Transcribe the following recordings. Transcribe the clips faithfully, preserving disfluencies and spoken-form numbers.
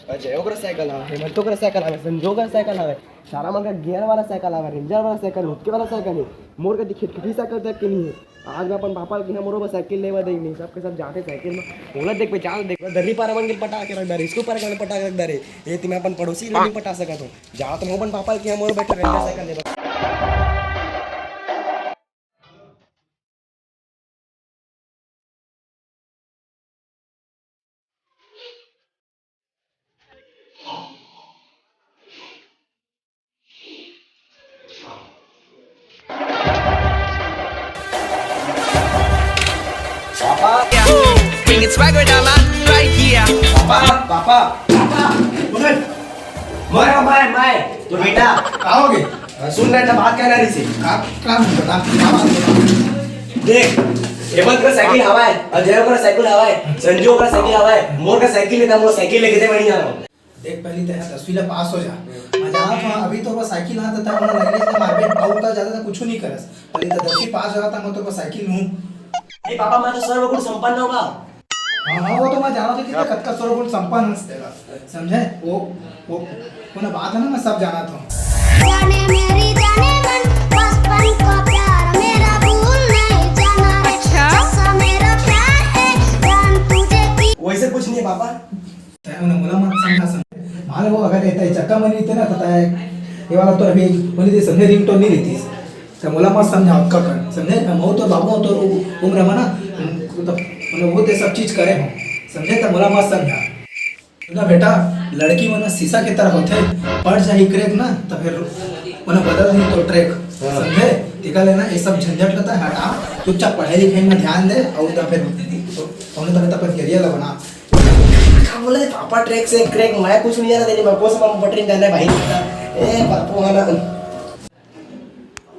अजय ओकरा साइकिल हवे, हेमंत ओकरा साइकिल हवे, संजू ओकरा साइकिल हवे, सारा मन का गियर वाला साइकिल हवे, रेंजर वाला साइकिल, हुक्के वाला साइकिल हे। मोर कति खिटखिटी साइकिल तक के नहीं हे। आज मैं अपन पापा ल किहा मोरो बर साइकिल लेवा दे नहीं, सबके सब जाते साइकिल में। ओला देख पे जान देख, दर्री पारा मन के पटा के रख डारे, स्कूल पारा के पटा के रख डारे। ये तो मैं अपन पड़ोसी ल नहीं पटा सकत हूँ। जा तो मैं अपन पापा ल किहा मोरो बर रेंजर साइकिल लेवा। Papa. Bring it swagger down my right here. Papa, papa, papa, सुन। मैं, मैं, मैं, तो बेटा। आओगे? सुन ना, इतना बात करना नहीं से। का, का बता, का बात बता? देख, हेमंत का साइकिल हवा है, अजय का साइकिल हवा है, संजू का साइकिल हवा है, मोर का साइकिल लेता, मोर साइकिल लेके दे, मैं नहीं जाना। देख, पहली तो यहाँ दसवीं ला पास हो जा। मैं जाना था, अभी तो बस साइकिल हाथ था, मैं लगे तो मारबे, पाऊ का ज्यादा तो कुछ नहीं करस। पहली तो दसवीं पास हो रहा था, मैं तो बस साइकिल लूँ। ए पापा, मैं तो सर्वगुण संपन्न होगा। हाँ, हाँ, वो तो मैं जाना था कि तेरा कतका सर्वगुण संपन्न है तेरा, समझे? वो, वो, वो ना बात है ना, मैं सब जाना था। जाने मेरी जाने मन, बचपन का प्यार मेरा भूल नहीं जाना रे। अच्छा? ऐसा मेरा प्यार है, जान तुझे की। वैसे कुछ नहीं है पापा। तैं उन्हें मोला मत समझा, समझे? मान लो अगर ये तय चक्का मनी रहते ना, तो तय ये वाला तो अभी बोली थी, समझे, रिंग तो नहीं रहती। तो मोला मत समझा, अक्का कर, समझे? मैं तो बाबू तो उम्र में ना, तो मतलब वो ते सब चीज करे हो, समझे? तो मोला मत समझा। सुना बेटा, लड़की मन शीशा के तरह होथे, पड़ जाही क्रैक ना, तो फिर ओला बदल दी तो ट्रैक, हाँ। समझे? तेकर ले ना, ये सब झंझट ला तैं हटा, चुपचाप पढ़ाई लिखाई में ध्यान दे, और तो फिर कोनो तरह अपन करियर ला बना। का बोले पापा, ट्रैक से क्रैक, मैं कुछ नहीं जाना तेरी, मैं कौन सा बटरी जाना है भाई? ए बापू, है ना?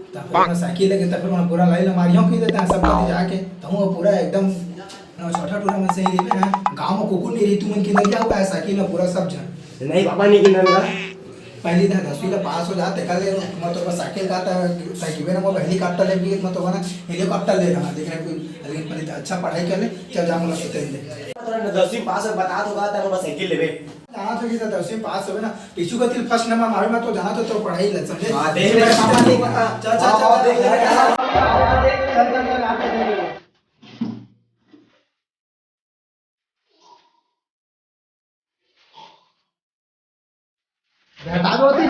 त फिर ओला साइकिल लेके, त फिर ओला पूरा लाई ला मारियो की देता है सब कति जाके। त हूँ पूरा एकदम, ना, छोटा टूरा में से ही रहिबे ना, गाँव में कुकुर नहीं रही, तुमन किंदर क्या हुआ है साइकिल में पूरा सब जन। नहीं पापा, नहीं किंदर ना। पहली तो दसवीं ला पास हो जाते, कल मैं तो बस साइकिल का था, साइकिल में ना, वो हेलीकॉप्टर ले भी, मैं तो ना हेलीकॉप्टर ले रहा, लेकिन, लेकिन पहले तो अच्छा पढ़ाई कर ले, चल जा, मोला सुते दे। दसवीं पास हो, बता दो, बता दो, बस साइकिल लेबे। जाना तो कि दसवीं पास होबे ना, पीछू का तिल फर्स्ट नंबर मारे में तो जाना तो, तो पढ़ाई ले, समझे? हाँ, देख ले, पापा, देख ले। चल, चल, हाँ, चल, देख ले, चल, बेटा। चल, चल, चल, चल, चल, चल। हटा दो ती।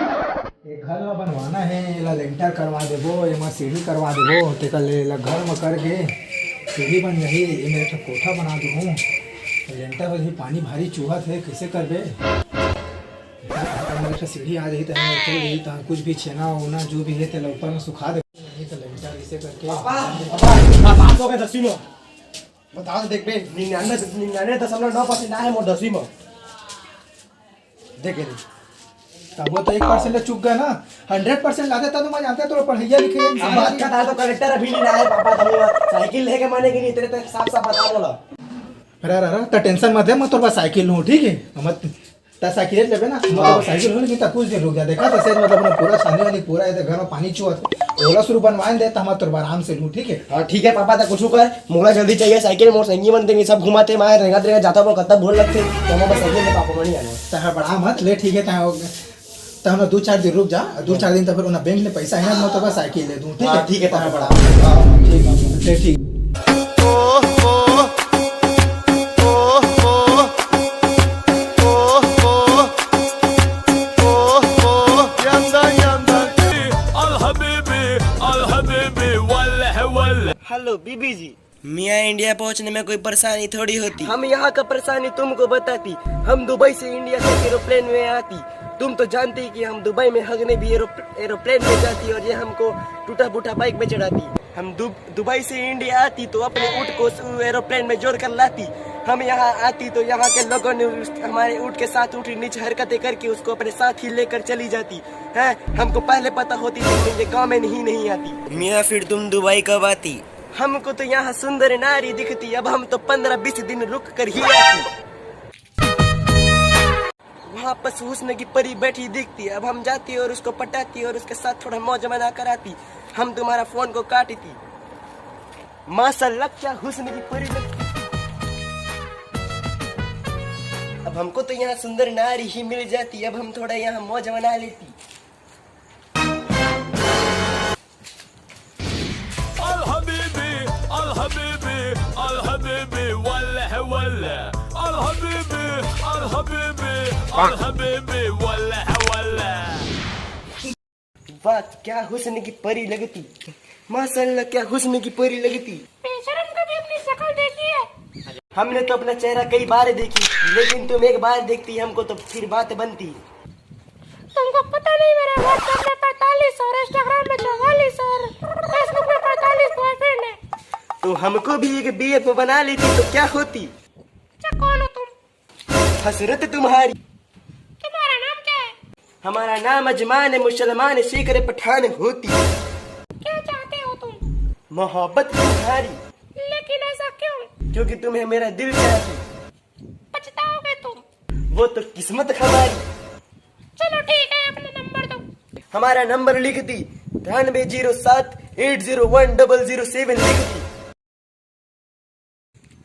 ये घर ला बनवाना है, एला लेंटर करवा देबो, एमा सीढ़ी करवा देबो, तेकर ले एला घर म करके सीढ़ी बन जाही। ये मेरे ठो कोठा बना दूहूँ, लेंटर बर ही पानी भारी चुहत है, कैसे करबे? मेरे ठो सीढ़ी आ जाही त चल जाही, त कुछ भी छेना ओना जो भी है तेला ऊपर में सुखा देबो, नहीं तो लेंटर ऐसे करके। पापा, पापा, पापा, पास हो गए दसवीं में। बता तो देख बे, निन्यानवे, निन्यानवे दशमलव नौ परसेंट आए मोर दसवीं में। देख रे, तब वो तो एक परसेंट ले चूक गया ना, हंड्रेड परसेंट ला देता तो मैं जानता तो पढ़ैया लिखैया में अब बात का था तो कलेक्टर अभी नहीं आए पापा, तो साइकिल लेके माने कि नहीं, तेरे तो साफ साफ बता बोला। अरे, अरे, अरे, तो टेंशन मत ले, मैं तोर पास साइकिल लूँ, ठीक है? मत, त साइकिल लेबे ना, मैं तोर पास साइकिल लूँ, लेकिन त कुछ दिन रुक जा, देखा तो सही, मतलब, अपना पूरा छानी वानी पूरा है, तो घर में पानी चुआ, ओला शुरू बनवा दे, तो हम तोर आराम से लूँ, ठीक है? हाँ, ठीक है पापा, तो कुछ कर, मोला जल्दी चाहिए साइकिल, मोर संगी मन तेरे सब घुमाते, मैं रेंगत रेंगत जाता, मोर कत्ता भूल लगते, तो मैं बस साइकिल में पापा नहीं आने। त हड़बड़ा मत, ले, ठीक है, त त हमला दू चार दिन रुक जा, दू चार दिन त फिर ओना बैंक ले पैसा है ना, मैं तोका साइकिल दे दूँ, ठीक हाँ, है? ठीक है, हाँ, पापा। बड़ा। हाँ, ठीक है, ठीक। हेलो बीबी जी। मियाँ इंडिया पहुंचने में कोई परेशानी थोड़ी होती। हम यहाँ का परेशानी तुमको बताती। हम दुबई से इंडिया तक एरोप्लेन में आती। तुम तो जानते ही कि हम दुबई में हगने भी एरो-, एरोप्लेन में जाती और ये हमको टूटा फूटा बाइक में चढ़ाती। हम दु-, दुबई से इंडिया आती तो अपने ऊँट को उस एरोप्लेन में जोड़ कर लाती। हम यहाँ आती तो यहाँ के लोगों ने उस, हमारे ऊँट के साथ ऊँट नीच हरकतें करके उसको अपने साथ ही लेकर चली जाती है। हमको पहले पता होती तो हम ये गाँव में नहीं, नहीं आती। मियाँ, फिर तुम दुबई कब आती? हमको तो यहाँ सुंदर नारी दिखती, अब हम तो पन्द्रह बीस दिन रुक कर ही आती। वहाँ पर हुस्न की परी बैठी दिखती, अब हम जाती और उसको पटाती और उसके साथ थोड़ा मौज मना कराती। हम तुम्हारा फोन को काटती। माशाल्लाह, क्या हुस्न की परी लगती। अब हमको तो यहाँ सुंदर नारी ही मिल जाती, अब हम थोड़ा यहाँ मौज मना लेती। Al Habibi, Al Habibi, Al Habibi, Wallah Wallah. Al Habibi, Al Habibi, Al Habibi, Wallah Wallah. वाह, क्या हुस्न की परी लगती। माशाल्लाह, क्या हुस्न की परी लगती। बेशरम, कभी अपनी शक्ल देखी है? हमने तो अपना चेहरा कई बार देखी, लेकिन तुम एक बार देखती, हमको तो फिर बात बनती। तुमको पता नहीं, मेरे WhatsApp में पैंतालीस और Instagram में चौवालीस और Facebook में पैंतालीस बॉयफ्रेंड है। तो हमको भी एक बीएफ बना लेती तो क्या होती? अच्छा, कौन हो तुम? हसरत तुम्हारी। तुम्हारा नाम क्या है? हमारा नाम अजमान है, मुसलमान है, शेख रे पठान होती। क्या चाहते हो तुम? मोहब्बत तुम्हारी, लेकिन ऐसा क्यों? क्योंकि तुम्हें मेरा दिल चाहती। पछताओगे तुम। वो तो किस्मत हमारी। चलो ठीक है, अपना नंबर दो। हमारा नंबर लिख दी, तिरानबे जीरो सात एट जीरो वन डबल जीरो सेवन लिख दी।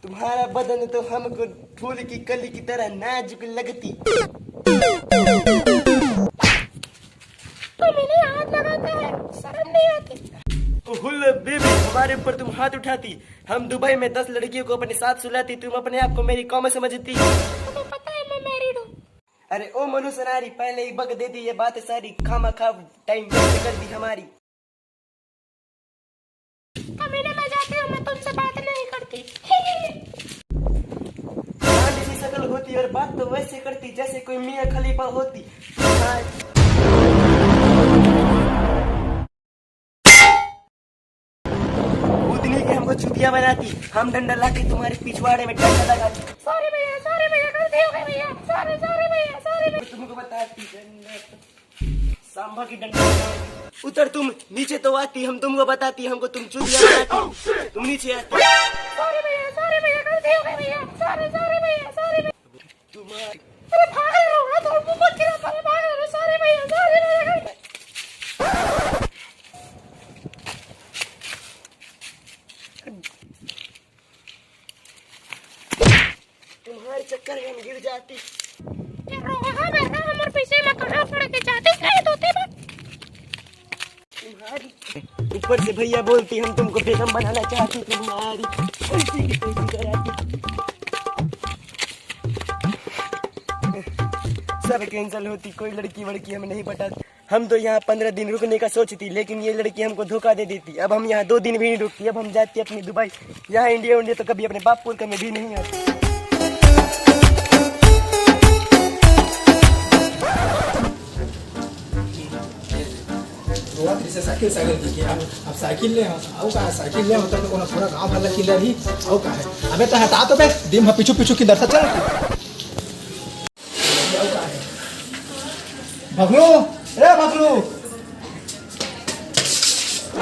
तुम्हारा बदन तो हमको फूल की कली की तरह नाजुक लगती। तुम इन्हें हाथ लगाते हैं, शर्म नहीं आती? ओहुल बेबी, हमारे ऊपर तुम हाथ उठाती, हम दुबई में दस लड़कियों को अपने साथ सुलाती, तुम अपने आप को मेरी कौन समझती? तुम्हें पता है मैं मैरिड हूँ। अरे ओ मनु सनारी, पहले ही बक दे दी ये बात सारी, खामा खा टाइम वेस्ट कर दी हमारी। कमीने, मैं जाती हूँ, मैं तुमसे बात नहीं करती। चांद सी शक्ल होती और बात तो वैसे करती जैसे कोई मियाँ खलीफा होती। उतनी के हमको चुतिया बनाती, हम डंडा लाके तुम्हारे पिछवाड़े में डंडा लगाती। सॉरी भैया, सॉरी भैया, गलती हो गई भैया, सॉरी, सॉरी भैया, सॉरी भैया। तुमको बताती डंडा, सांभा की डंडा। उतर तुम, नीचे तो आती, हम तुमको बताती, हमको तुम चुतिया बनाती। तुम नीचे आती। सॉरी भैया, सॉरी भैया, गलती हो गई भैया, सॉरी, सॉरी भैया, सॉरी भैया। तुम्हारी अरे भाग रहे हो, हाथ और मुंह मत गिरा, अरे भाग रहे हो, सॉरी भैया, सॉरी भैया। तुम्हारे चक्कर में हम गिर जाती। ये रोहा बेटा हमर पीछे में कहाँ पड़ के जाते, कहे तोते में। तुम्हारी ऊपर से भैया बोलती, हम तुमको बेगम बनाना चाहती, तुम्हारी उल्टी की तैसी कराती। सब कैंसिल होती, कोई लड़की वड़की हम नहीं पटाती। हम तो यहाँ पंद्रह दिन रुकने का सोचती, लेकिन ये लड़की हमको धोखा दे देती। अब हम यहाँ दो दिन भी नहीं रुकती, अब हम जाती अपनी दुबई। यहाँ इंडिया उंडिया तो कभी अपने बाप पुरखा में भी नहीं आती। रोवत रहिसे साइकिल, साइकिल कहिके। अब, अब साइकिल ले, अउ का साइकिल ले होता तो कोनो पूरा गांव भर ला किंदर ही, अउ का है। अबे तो हटा तो बे, दिन भर पीछू पीछू किंदर था, चल। भगलू, ए भगलू।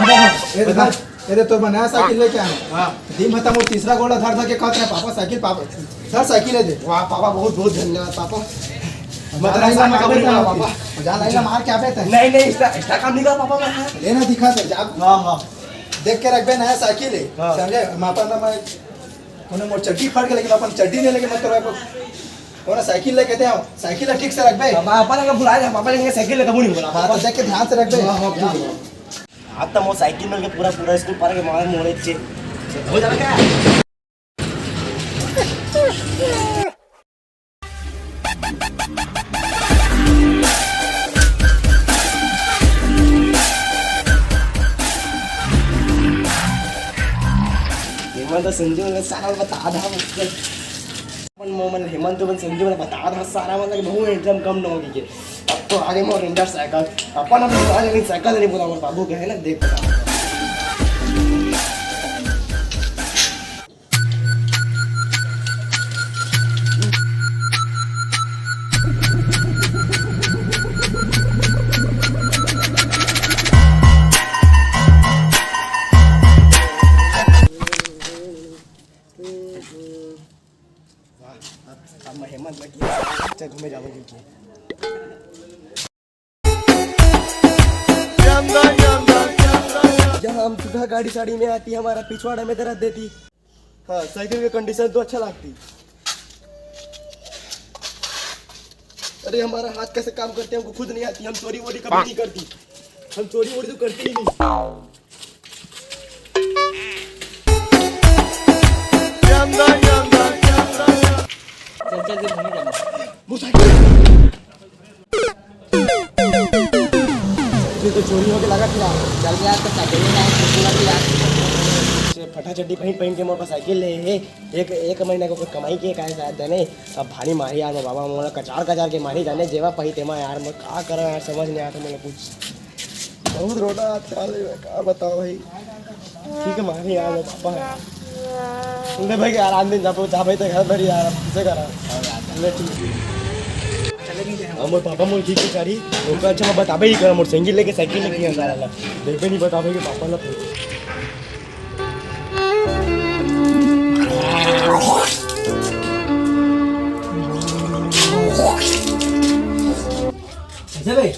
ए दे, ए दे, तोर बर नया साइकिल लेके आए। हाँ। दिन भर त मोर तीसरा गोड़ धर धर के कहत रहे, "papa cycle, papa." Sir, cycle है दे। वाह पापा, बहुत बहुत धन्यवाद पापा। मतलब ऐसा मत करो पापा। जा लाइन ला मार के आबे तैं। नहीं नहीं, इसका इसका काम नहीं करा पापा मैं। ले ना दिखा दे, जा। हाँ हाँ। देख के रखबे, नया साइकिल है। हाँ। समझे? मैं अपन ना मैं कोनो मोर चड्डी फाड़ के, लेकिन अपन चड्डी नहीं लेके मत करो। कोनो साइकिल लेके दे आओ, साइकिल ला ठीक से रखबे। पापा ने बुलाया था, पापा ने साइकिल लेके नहीं बोला। हाँ, तो देख के ध्यान से रखबे। हाँ हाँ, ठीक है। आज तो मोर साइकिल मिल के पूरा पूरा स्कूल पार के मार मोड़े छे। हो जाना क्या? हेमंत संजू ने सारा बता दा मुझे। अपन मोमन हेमंत अपन संजू ने बता दा सारा, मतलब बहुत एकदम कम नौगी के। अब तो आगे मोर रेंजर साइकिल, अपन अब आगे नहीं साइकिल नहीं बोला, बाबू कहे ना देख। वाह, अब, अब मैं हेमंत लगी, चल घूमे जाबो बोल के। जहाँ हम सुधा गाड़ी साड़ी में आती, हमारा पिछवाड़ा में दर्द देती। हाँ, साइकिल की कंडीशन तो अच्छा लगती। अरे, हमारा हाथ कैसे काम करते हैं, हमको खुद नहीं आती। हम चोरी वोरी कभी नहीं करती, हम चोरी वोरी तो करती ही नहीं। चल, चल, चल, घूमे जाना। मोटरसाइकिल। ये तो चोरी होके लगा था। चल यार, तो साइकिल में यार, कुछ ना यार। फटा चड्डी पहन पहन के मोटरसाइकिल ले हे। एक, एक महीना को कमाई के काय शायद जाने। अब भारी मारी यार, मोर बाबा मोला कचार कचार के मारी जाने, जेवा पही तेमा यार, मैं का करा यार, समझ नहीं आता मोला कुछ। बहुत रोना आता है, मैं का बताओ भाई। ठीक है, मारे यार, मैं पापा है। ले भाई, आराम दिन जा, जा भाई, तो घर भर यार, अब किसे करा? ले, ठीक है। अब मोर पापा मोर ठीक से चारी, ओकर अच्छा मैं बताबे ही करा, मोर संगी लेके साइकिल लेके यहाँ सारा ला। देख भी नहीं बताबे के पापा ला। अच्छा भाई,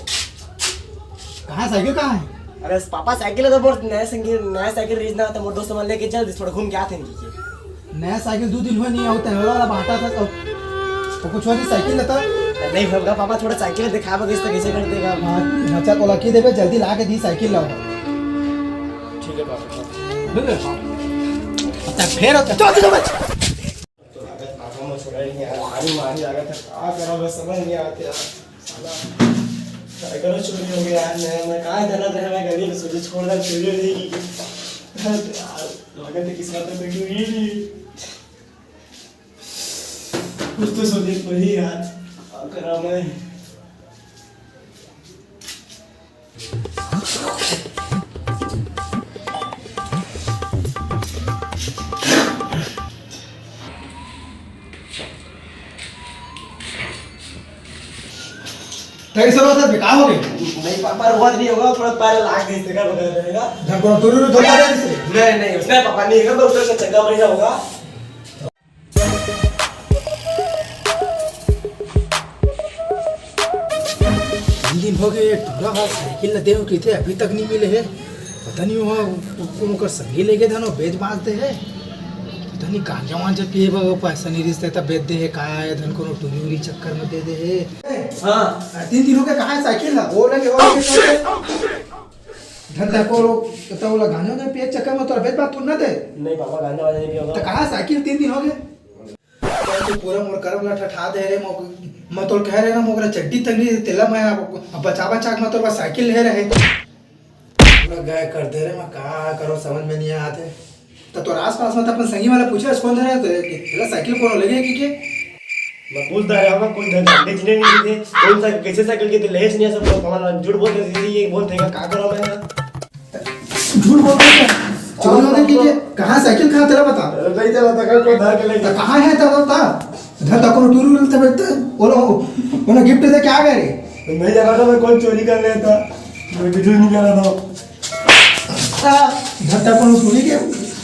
कहाँ साइकिल कहाँ है? अरे पापा, साइकिल है तो मोर नया साइकिल, नया साइकिल रीजना तो मोर दोस्त मन लेके चल दिस, थोड़ा घूम के आते हैं। नया साइकिल दो दिन हुए नहीं होता है, वाला बांटा था तो, तो कुछ वाली साइकिल लेता। नहीं होगा पापा, थोड़ा साइकिल दिखावा किस तरह से कर देगा। हाँ, हाँ, चल, ओला की देबे, जल्दी ला के दी साइकिल लाओ। ठीक है पापा। बुझ गए? अच्छा, फेर होता। चल, चल, चल। तो लागत पापा में छोड़ा ही नहीं यार, भारी मारी लागत है, का करा बस समझ नहीं आते यार। साला, साइकिल चोरी हो गया यार, मैं, मैं कहाँ जाना था, मैं गली में सोचे छोड़ दे, चोरी हो जाएगी। यार, लागत है किस्मत में बैठी हुई नहीं। कुछ तो सोचे वही यार, का करा मैं। कहीं से रोता भी, कहाँ हो गए? नहीं पापा, रोवत नहीं होगा, थोड़ा पैर लाग गई, इससे क्या बता रहेगा? घर को टूरू टूरू धोखा दे दिसे। नहीं, नहीं, उसने पापा नहीं होगा, उसका चंगा बढ़िया होगा। तीन दिन हो गए, टूरा हा साइकिल ल देव कहिथे, अभी तक नहीं मिले हे। पता नहीं वो कोनो कर संगी लेगे धन, वो बेच बाच दे हे। पता नहीं गांजा वांजा पिए बर पैसा नहीं रिहिस त बेच दे हे का, या धन कोनो टूरी उरी चक्कर में दे दे हे। हाँ। तीन दिन हो गए, कहाँ है साइकिल ना? वो लगे, वो लगे, वो लगे। धन तको लो, तो वो गांजा वांजा पिए चक्कर में तोर बेच बाच थोड़ी ना दे। नहीं पापा, गांजा वांजा नहीं पिया होगा। तो कहाँ साइकिल तीन दिन हो गए? तैं तो पूरा मोर करम ला ठठा दे रे, मोक-, मैं तोर कह रहे ना, मोकरा चड्डी तंगी, तेला मैं अब, अब बचा बचा के मैं तोर पास साइकिल ले रहे। पूरा गाय कर दे रे, मैं का करो समझ में नहीं आते। तो तोर आसपास में तो अपन संगी वाला पूछे, कौन धरे तो तेला साइकिल कौन लगे कि के? मैं पूछता रहा हूँ, कोई धन जानते जिन्हें नहीं थे, कौन सा, कैसे साइकिल के तो लेच नहीं है, सब लोग हमारा झूठ बोलते थे, ये बोलते हैं, का करो मैं? झूठ बोलते हैं। चोरी होने की के? कहाँ साइकिल कहाँ तेरा बता? नहीं चला था, कोई धार के लेके। तो कहाँ है तेरा बता? घर तक कोनो टूरू उरू तब तो बोलो, उन्हें गिफ्ट दे क्या करे? तो मैं जाना था, मैं कौन चोरी कर लेता? मैं कुछ नहीं करा था। आ, घर तक कोनो टूरी के,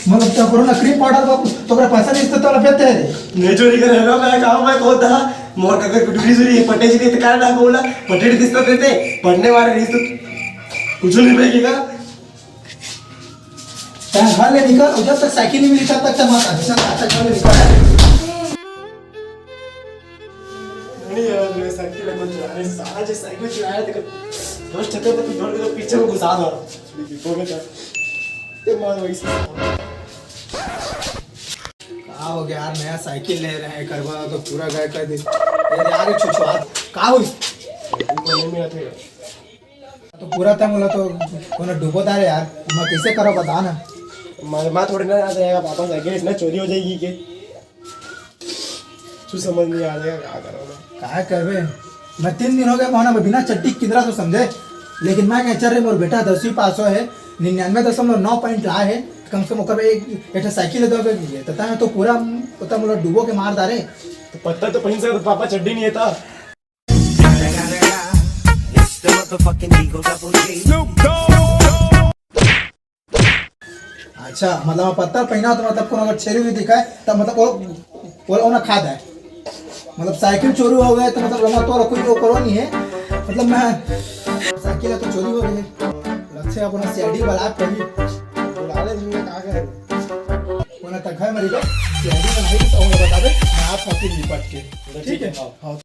मतलब तो कोनो क्रीम पाउडर बाबू, तो अगर पैसा नहीं तो तोला बेते है। नहीं चोरी करे ना, मैं कहा मैं कौन था? मोर का कोई टूरी सूरी पटे जी के तो कारण ना बोला, पटे जी तो देते, पढ़ने वाले नहीं तो कुछ नहीं रहेगा। तैं घर ले निकल, और जब तक साइकिल नहीं मिली, तब तक तैं मत आ, तब तक घर ले निकल। नहीं यार, मैं साइकिल को चुरा रहे, साला जो साइकिल चुराया, देखो, दस टके पर तू जोड़ के तो पीछे में घुसा दो। ये मार वही से। का हो गया यार, नया साइकिल ले रहे हैं, करवा तो पूरा गाय कर दे। ये आगे छुछुआत, का हुई? नहीं मिला था। तो पूरा तंग होला तो कोनो डूबो तारे यार, मैं कैसे करो बता ना। मैं, मैं थोड़ी ना याद रहेगा पापा, साइकिल इतना चोरी हो जाएगी के? कुछ समझ नहीं आ रहेगा, क्या करो मैं। काय करबे? मैं तीन दिन हो गए मोहना में बिना चड्डी किधरा तो समझे, लेकिन मैं कह चल रहे मोर बेटा दसवीं पास हो है, निन्यानवे दशमलव नौ पॉइंट ला है, कम से कम ओकर एक, एक ठो साइकिल दे दो, तो तैं तो पूरा, पता मोला डूबो के मार डारे। तो पत्ता तो पहन सकता पापा, चड्डी नहीं है था। It's the motherfucking Eagle Double G. अच्छा, मतलब पत्ता पहना तो मतलब कोनो अगर छेरी भी दिखाए तो मतलब वो, वो, वो ना खा जाए। मतलब साइकिल चोरी हो गए तो मतलब लगा तो कोई वो करो नहीं है। मतलब मैं साइकिल तो चोरी हो गई है। अच्छे अपना सीआईडी वाला आप कभी बुला ले, तुमने कहा गए? वो ना तक है मरी का सीआईडी बनाई तो वो बता दे, मैं आप साथ ही निपट के। ठीक है? हाँ।